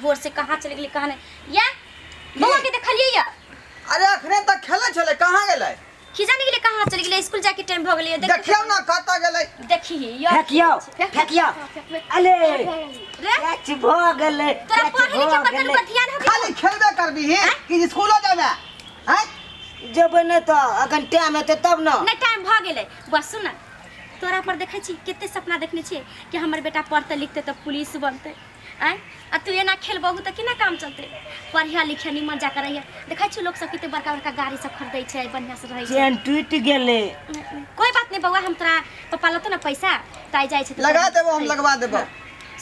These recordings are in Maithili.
भोर से कहाँ चलि गेलै कहाँ नहि। या बौआ के देखलियै या? अरे अखने तक खेलै छलै, कहाँ गेलै? की जाने गेलै कहाँ चलि गेलै, स्कूल जाके टाइम भऽ गेलै। देख देखियौ ने कतऽ गेलै। देखी यो। फेकियौ फेकियौ, अले रे कैच भऽ गेलै। तोरा कैच पढ़े लिखे भऽ पर गेलै। कनिको ध्यान हो? खाली खेलबे करबी कि स्कूलो जेबे? हैं? जेबै नहि तऽ अखन टाइम हेतै तब ने। नहि, टाइम भऽ गेलै। बस सुन ने, तोरा पर देखै छी कते सपना देखने छियै कि हमर बेटा पढ़तै लिखतै तऽ पुलिस बनतै। आँय, आ तू एना खेलबहु तऽ केना काम चलतै? पढ़िया लिखिया, निमन जाकर रहिया। देखै छी लोक सब कते बड़का बड़का गाड़ी सब खरीदै छै, बढ़िआँ से रहै छै। चेन टूटि गेलै। कोई बात नहीं बौआ, हम तोरा पप्पा लतो ना पैसा तऽ आइ जाइ छै तऽ लगा देबो, हम लगवा देबो।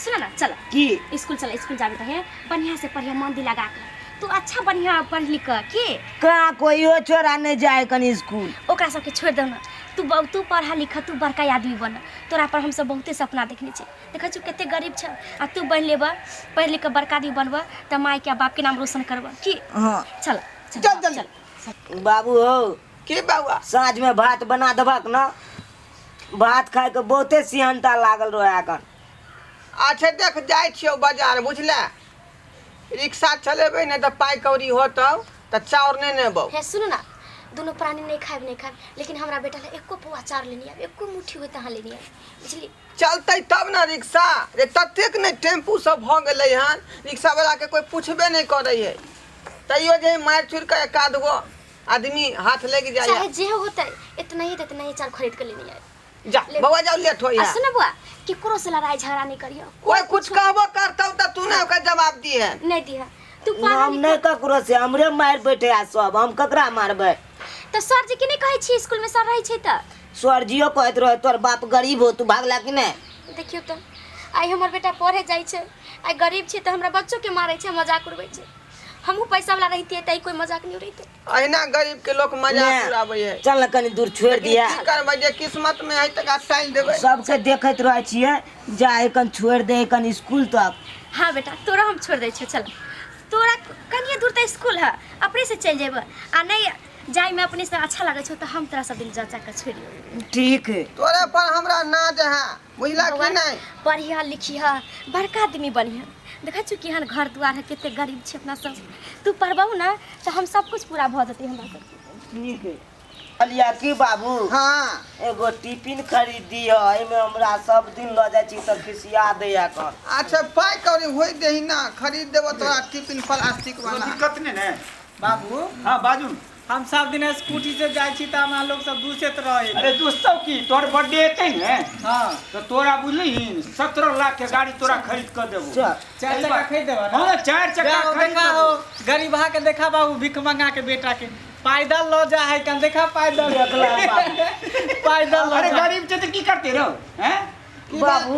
सुन ना, चल। की? स्कूल चल, स्कूल जाबे तऽ हे बढ़िया से पढ़िया, मन दी लगा के। तू अच्छा बढ़िया पढ़ लिख के की कहाँ कोइयो छोरा नहि जाइ कनि स्कूल। ओकरा सबके छोड़ि दहो ना तू। तू पढ़ा लिखा, तू बड़का आदमी बन। तोरा पर हमसब बहुते सपना देखने छियै। देखै छियौ कते गरीब छ आ तू बनि लेबऽ, पढ़ि लिख कऽ बड़का आदमी बनबऽ तऽ मायके आ बापके नाम रोशन करबऽ की? हाँ। चल चल। चल, चल। चल। बाबू हौ। की बौआ? साँझमे भात बना देबक ने? भात खायके बहुते सिहनता लागल रहै एखन। अच्छा देख, जाइ छियौ बाजार, बुझले? रिक्शा चलेबै ने तऽ पाइ कौड़ी होतौ तऽ चाउर नहि नेबौ। हे सुनू ना, दुनू प्राणी नहीं खाएब, नहीं खाएब, लेकिन हमरा बेटा ला एको पौआ चाउर लेनी आब, एको मुट्ठी होते अहाँ लेनी आब, बुझली? चलतै तब ने रिक्शा रे। ततेक ने टेम्पू सब भऽ गेलै हन, रिक्शा वाला के कोइ पुछबे नहि करै है। तैयो जे मारि चुरि कऽ एक आध गो आदमी हाथ लागि जाइए। चाहे जे होते, इतना ही तो इतना ही चाउर खरीद के लेनी आब। जा बौआ जाओ, लेट होइए। आ सुन बुआ, केकरो से लड़ाई झगड़ा नहीं करियो। कोई कुछ कहबो करतौ तऽ तू ने ओकर जवाब दिहे। नहीं दिहा। तू पढ़ा हम लिखा नहि ककरो से, हमरे मारि बैठे आ सब, हम ककरा मारबै? तऽ सर जी के नहीं कहै छी? स्कूल में सर रहै छै तऽ सरजियो कहैत रहे, तोहर बाप गरीब हो, तू भागला कि नहि? देखियौ तऽ, आइ हमर बेटा पढ़े जाइ छै, आइ गरीब छै तऽ हमरा बच्चो के मारै छै, मजाक उड़बै छै। हमहूँ पैसा वाला रहितियै तऽ कोई मजाक नहीं उड़ैते। अहिना गरीब के लोक मजाक ने, उड़ाबै है। चल ने कनि दूर छोड़ि दिया। की करबै, जे किस्मत में है तकरा टालि देबै। सबके देखैत रहै छियै, जा एखन छोड़ि दे एखन स्कूल तक। हाँ बेटा, तोरा हम छोड़ दै छियौ, चल। तोरा कनिए दूर तऽ स्कूल है, अपने से चलि जेबै। आ नहीं जाइमे अपने से अच्छा लागै छौ तऽ हम तोरा सब दिन जा जा कऽ छोड़ि अयबै। ठीक है। तोरे पर हमरा नाज है, बुझला कि नहीं? पढ़िया लिखिया, बड़का आदमी बनिहा। देखै छियौ केहन घर दुआर है, कते गरीब छी अपना सब। तू पढ़बहु ने तऽ हम सब कुछ पूरा भऽ जेतै हमरा सबके। ठीक है। कहलियै की बाबू? हाँ। एगो टिफिन खरीद दिअ, एहिमे हमरा सब दिन लऽ जाइ छी तऽ खिसिया दैया कन। अच्छा पाइ कौड़ी होय देही ना, खरीद देबो तोरा टिफिन प्लास्टिक कोनो वाला। दिक्कत नहि ने? बाबू। हाँ बाजू ने। हम सब दिन स्कूटी से जाइ छी तऽ हमरा लोग सब दूसैत रहे। अरे दोस्तों की तोहर बर्थडे एतै ने? हाँ। तऽ तोरा बुझलिही 17 लाख के गाड़ी तोरा खरीद कऽ देबो। चल। चारि चक्का खरीद देबा ने? हाँ, चारि चक्का जाओ, खरीद देखा देबो। हो गरीबहा के, देखा बाबू भीख मंगा के बेटा के पैदल लऽ जा है कन, देखा पैदल पैदल लऽ अरे जा। गरीब छै तऽ की करतै रौ? हैं? बाबू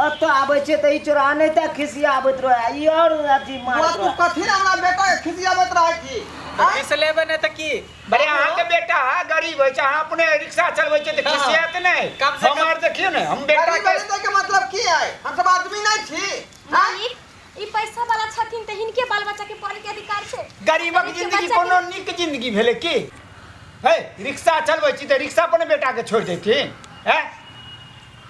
एतऽ आबै छै तऽ ई चोरा नहि तऽ खिसियाबैत रहै, ई आओर अथी बौआ मारैत तू रहै। कथी ला हमरा बेटा के खिसियाबैत रहै छी? खिस लेबै नहि तऽ की? अरे अहाँके बेटा गरीब होइ छै, अहाँ अपने रिक्शा चलबै छियै तऽ हाँ। खिसियात नहि? कम से कम- हमर देखियौ ने, हम बेटा गरीब के है के मतलब की है? हम सब आदमी नहीं छी? मालिक, ई पैसा वाला छथिन तऽ हिनके बाल बच्चा के पढ़े के अधिकार छै। गरीबक गरीब के जिंदगी बच्चा के- कोनो नीक जिंदगी भेलै की? हे रिक्शा चलबै छी तऽ रिक्शा पर ने बेटा के छोड़ि देथिन? हैं?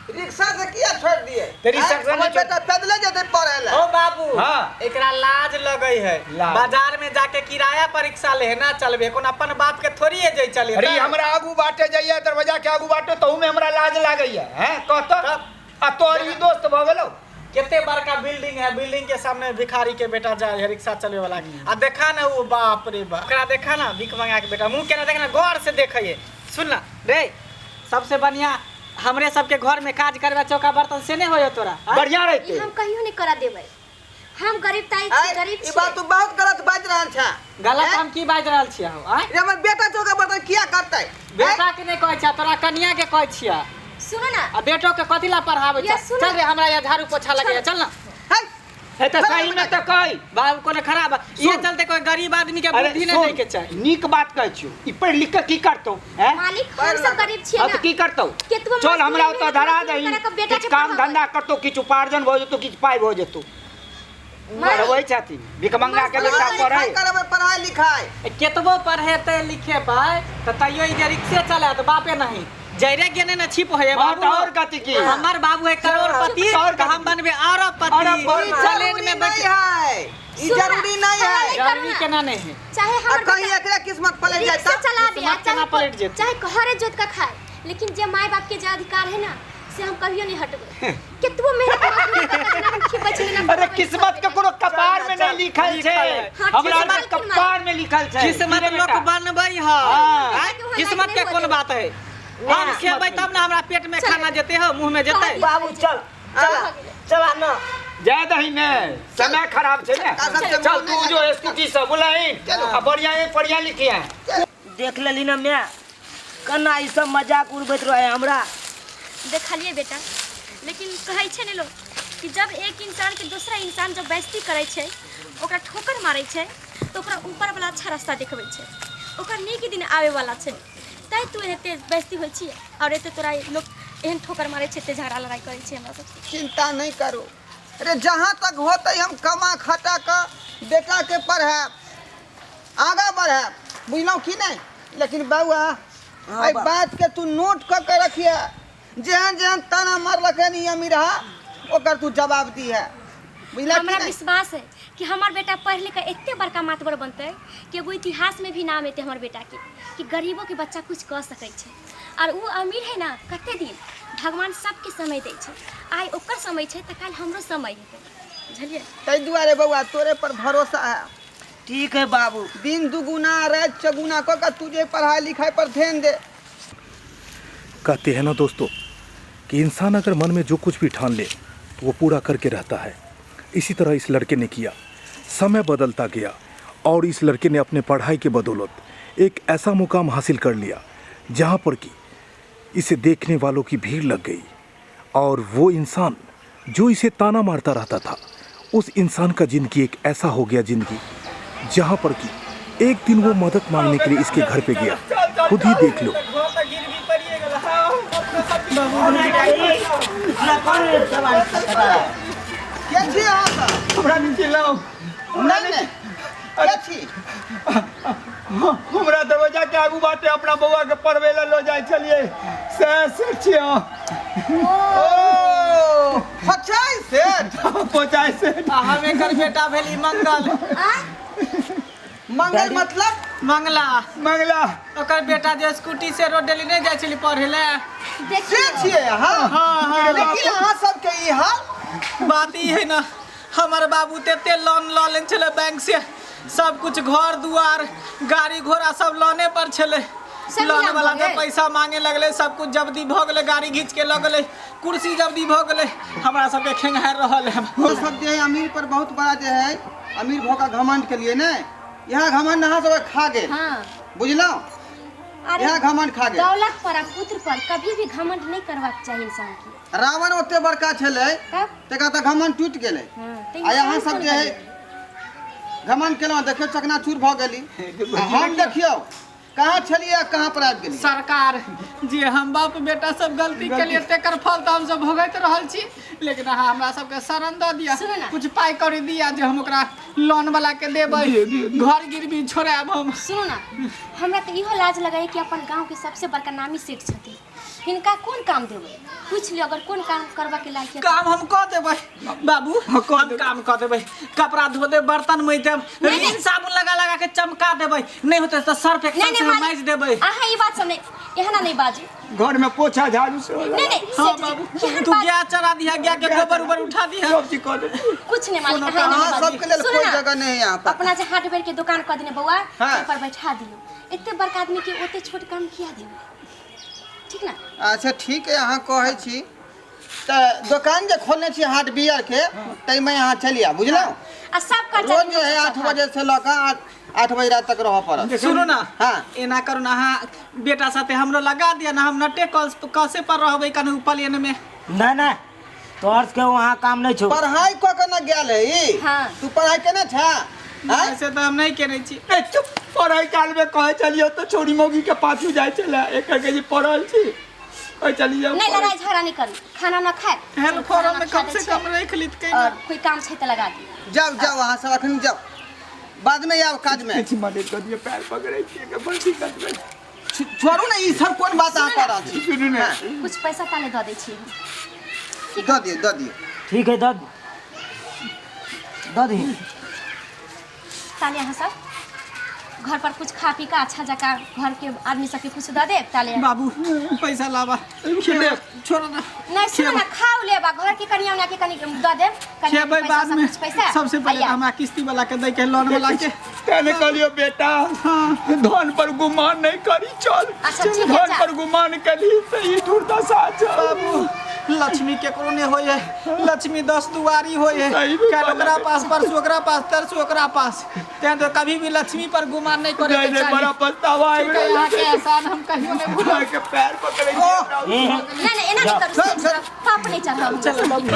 रिक्शा से किया छोड़ दिए? तऽ रिक्शा से हमर नहि छोड़- बेटा पैदले जेतै पढ़े ला। ओ बाबू। हाँ। एकरा लाज लगै है। लाज। बाजार में जाके किराया पर रिक्शा ले ना चलबे, कोनो अपन बाप के थोड़ी है जे चले। अरे हमरा आगू बाटे जाइए, दरवाजा के आगू बाटे, तहू में हमरा लाज लागैया। हैं, कह तऽ। तब? आ तोहर ई दोस्त भऽ गेलौ। कते बड़का बिल्डिंग है, बिल्डिंग के सामने भिखारी के बेटा जाए है रिक्शा चलबे वाला। आ देखा ना वो, बाप रे बाप, ओकरा देखा ना, भीख मंगा के बेटा मुंह केना देखना, गौर से देखै है। सुन ना रे, सबसे बढ़िया हमरे सबके घर में काज करबे, चौका बर्तन से नहीं होय तोरा, आँय? बढ़िया ई रहते। हम कहियो नहीं करा देबै। हम गरीब ताई छी, आँय, गरीब ई छी। बात तू बहुत गलत बाजि रहल छे। गलत आँय? हम की बाजि रहल छियै हौ, आँय? रे हमर बेटा चौका बर्तन किया करतै? बेटा के नहीं कहै छियै, तोरा कनिया के कहै छियै। सुनो ना। आ बेटो के कथी ला पढ़ाबै या छै? सुनो। चल रे, हमरा यहाँ झाड़ू पोछा लगैया, चल ना। है हे तऽ सही में तऽ कहै बाबू कोनो खराब ये सुन। चलते कोई गरीब आदमी के अरे बुद्धि नहीं सुन, दै के चाही। नीक बात कहै छियौ, ई पढ़ि लिख कऽ की करतौ? हैं? मालिक, हम सब गरीब छियै हाँ ना। तऽ की करतौ? केतबो चल हमरा मजदूरी ओतऽ मेहनत धरा मजदूरी दही, करा कऽ बेटा किछु के काम पढ़ाबै। धंधा करतौ, किछु उपार्जन भऽ जेतौ, किछु पाइ भऽ जेतौ। मालिक, पढ़बै छथिन भिखमंगा के बेटा पढ़ाई पढ़ै लिखाई करबै, पढ़ाई लिखाई। केतबो पढ़ेतै लिखेबै तऽ तैयो ई जे रिक्शे चलायत बापे नहीं। जरे के ने छिप है हाँ, बाबू तऽ आओर कथी की? हमर बाबू है करोड़पति आओर तऽ हम बनबे अरबपति अरबपति। ई प्लेन जरूरी में बैठ नहीं है, ई सुन ना, जरूरी नहीं हमरा है। नहीं जरूरी केना नहीं है चाहे आ हमर कहीं बेटा एकरा किस्मत पलट जाए रिक्शा तब चला दे किस्मत केना पलट जेतै? चाहे घरे जोत के खाए, लेकिन जे माय बाप के जे अधिकार है ना से हम कहियो नहीं हटबै। केतबो मेहनत मजदूरी कऽ के जेना हम खिबै छी ना। अरे किस्मत के कोनो कपार में नहीं लिखल छै। हाँ, हमरा किस्मत आर के कपार में लिखल छै। किस्मत की रे लोक बेटा? बनबै है हाँ। आँय? किस्मत के कोन बात है? हम खेबै तब ना हमरा पेट में खाना जेतै हो, मुंह में जेतै। बाबू चल चला चला ना। जाय दही ने, समय खराब छै ने। आ सबसे चल मुँह तू नहीं जो स्कूटी से बुलाइन चलो। आ बढ़िया बढ़िया लिखिया। देख लेली ना मैं केना ई सब मजाक उड़बैत रहे हमरा। देखलिए बेटा, लेकिन कहै छै ने लोग कि जब एक इंसान के दूसरा इंसान जब बेइज्जती करै छै, ओकरा ठोकर मारै छै, तऽ ओकरा ऊपर वाला अच्छा रास्ता देखबै छै, ओकरा नीक दिन आबै वाला छै। तैं तू एते बेइज्जती होइ छी और एते तोरा लोग एहन ठोकर मारै छै, एते झगड़ा लड़ाई करै छै हमरा सबसे। चिंता नहीं करू अरे, जहाँ तक होते हम कमा खटा के बेटा के पढ़ायब, आगा बढ़ायब, बुझलहुँ कि नहीं? लेकिन बउआ एहि बात के तू नोट कऽ के रखिए, जेहन जेहन ताना मारलक हन ई अमीरहा ओकर तू जवाब दिहे, बुझलक कि हमरा नहीं? विश्वास है कि हमर बेटा पढ़ लिख के एते बड़का मातबर बनतै कि एगो इतिहास में भी नाम एतै हमर बेटा के, कि गरीबो के बच्चा कुछ कऽ सकै छै। और उ अमीर है ना, कते दिन भगवान सबके समय दै छै, आइ ओकर समय छै तऽ काल्हि हमरो समय हेतै, बुझलियै? ताहि दुआरे बौआ तोरे पर भरोसा है। ठीक है बाबू। दिन दुगुना राति चौगुना कऽ के तू जे पढ़ाई लिखाई पर ध्यान दे। कहते हैं ना दोस्तों कि इंसान अगर मन में जो कुछ भी ठान ले तो वो पूरा करके रहता है। इसी तरह इस लड़के ने किया। समय बदलता गया और इस लड़के ने अपने पढ़ाई के बदौलत एक ऐसा मुकाम हासिल कर लिया जहाँ पर कि इसे देखने वालों की भीड़ लग गई और वो इंसान जो इसे ताना मारता रहता था उस इंसान का ज़िंदगी एक ऐसा हो गया ज़िंदगी जहाँ पर कि एक दिन वो मदद मांगने के लिए इसके घर पे गया। खुद ही देख लो। के छी अहाँ सब? हमरा नहीं चिल्लाओ। नहीं नहीं, के छी? हमरा दरवाजा के आगू बाटे अपना बउआ के पढ़वे ला लो जाय छलिए से सेठ छी अहाँ। ओ पचास सेठ? पचास सेठ। आ हम एकर बेटा भेली मंगल। मंगल मतलब? मंगला। मंगला। ओकर बेटा जे स्कूटी से रोड डेली नहीं जाय छली पढ़े ले। से छियै अहाँ? हाँ, हाँ। लेकिन अहाँ सबके ई हाल? बात ई है ना, हमर बाबू तेते लोन लऽ लेने छलै बैंक से, सब कुछ घर दुआर गाड़ी घोड़ा सब लोने पर छलै। सब लोन नीलाम वाला भऽ के गेल? पैसा मांगे लगलै, सब कुछ जब्ती भऽ गेलै, गाड़ी घीच के लऽ गेलै, कुर्सी जब्ती भऽ गेलै, हमरा सबके खेंगार रहल है। वो सब जे है अमीर पर बहुत बड़ा जे है अमीर भऽ के घमंड के लिए ने, यहाँ घमंड अहाँ सब खा गेल। हाँ। बुझलहुँ? अरे यहाँ घमंड खा गेल। दौलत पर आ पुत्र पर कभी भी घमंड नहीं करबाक चाही इंसान के। रावण ओते बड़का छलै तब? तकरा तऽ घमंड टूटि गेलै। हाँ, तऽ आ यहाँ इंसान सब कोन जे है करियै? घमंड केलहुँ, देखियौ चकनाचूर भऽ गेली। आ हम देखियौ कहाँ छलियै आ कहाँ पर आबि गेलियै। सरकार जे हम बाप बेटा सब गलती केलिए तेकर फल तऽ हमसब भोगैत रहल छी, लेकिन अहाँ हमरा सबके शरण दऽ दिअ, सुनू ना। कुछ पाइ कौड़ी दिअ जे हम ओकरा लोन वाला के देबै, घर गिरवी छोड़ायब हम। सुनू ना, हमरा तऽ इहो लाज लगैए कि अपन गाँवके सबसे बड़का नामी सेठ छथिन, हिनका कोन काम देबै? पूछि लियौ अगर कोन काम करबाके लायक है। काम हम कऽ देबै बाबू, हम काम कऽ देबै, कपड़ा धो देब, बर्तन मजि देब, नहीं, नहीं। रिन साबुन लगा लगा के चमका देबै, नहीं होतै तऽ सर्फ नहीं एक्सेल नहीं से मालिक, माजि देबै। अहाँ ई बात सब नहीं, एहना नहीं बाजू। घर में पोछा झाड़ू से होला। नहीं नहीं हाँ सेठ जी, बाबू, एहन तू बात गाय चरा दिहा, गाय के गोबर उबर उठा दिहा। सब चीज कऽ देबै। कुछ नहीं मालिक, कोनो अहाँ एना अहाँ नहीं बाजू। सबके लेल सुनू कोई ना, जगह नहीं है यहाँ पर। अपना जे हार्डवेयर के दुकान कऽ देने बौआ, हाँ। ओहि पर बैठा दियौ। एते बड़का आदमी के ओते छोट काम किया देबै? ठीक ना? अच्छा ठीक है, अहाँ कहै छी तऽ दोकान जे खोलने छी हार्डवेयर के, ताहिमे अहाँ चलि आउ, बुझलहुँ? आ सब खर्चा रोज जे है 8 बजे से लऽ कऽ 8 बजे राति तक रहऽ पड़त। सुनू ना, हाँ। एना करू ना, अहाँ बेटा साथे हमरो लगा दिया ना, हम नटे कसे पर रहबै कनि प्लेन में। नहीं नहीं, तोहर के वहाँ काम नहीं छौ। पढ़ाई कऽ के ना गेल है ई। हाँ। तू पढ़ाई केने छा? आँय? ऐसे तऽ हम नहीं केने छी। ए चुप, पढ़ाई काल में कहै छलियै तऽ छोरी मौगी के पाछू जाइ छलै, एकर के जे पढ़ल छी कहै छलियै। नहीं लड़ाई झगड़ा नहीं करू, खाना ना खाए, हेल्प फॉर्म में कम से कम रख लीत के और कोई काम छै तऽ लगा दी। जाउ जाउ अहाँ सब अखन जाउ, बाद में आउ काज में। किछु मदद कऽ दियौ, पैर पकड़ै छी, एकर बड़ दिक्कत भेल। छोड़ू ने ई सब कोन बात अहाँ कऽ रहल छी सुनू ने कुछ पैसा ताले दऽ दै छी दऽ दियौ दऽ दियौ ठीक है दऽ दऽ दही ताले अहाँ सब घर पर कुछ खा पी का अच्छा जका घर के आदमी सबके कुछ दऽ देब ताले बाबू पैसा लाबा छोड़ो ना नहीं सुनो ना खाओ लेबा घर के कनिया उनिया के कनी दऽ देब कनिया के खेबै पैसा बाद सब में कुछ पैसा सबसे पहले भैया, तो हमरा किस्ती वाला के दै के लोन वाला के तेने कहलियो बेटा धन पर गुमान नहीं करी चल अच्छा, ठीक है, धन जा। पर गुमान करी तो ई दुर्दशा चल बाबू लक्ष्मी केकरो नहीं होय है लक्ष्मी दस दुआरी होय है सही में कल कहला ओकरा बे। पास परसों ओकरा पास तरसों ओकरा पास तें तो कभी भी लक्ष्मी पर गुमान नहीं करे नहीं के नहीं चाही। बड़ा पछतावा है ठीक है यहाँ के एहसान हम कहियो नहीं भूलब के पैर पकड़े नहीं नहीं एना नहीं करू पाप नहीं चढ़ाऊ चलो बाबू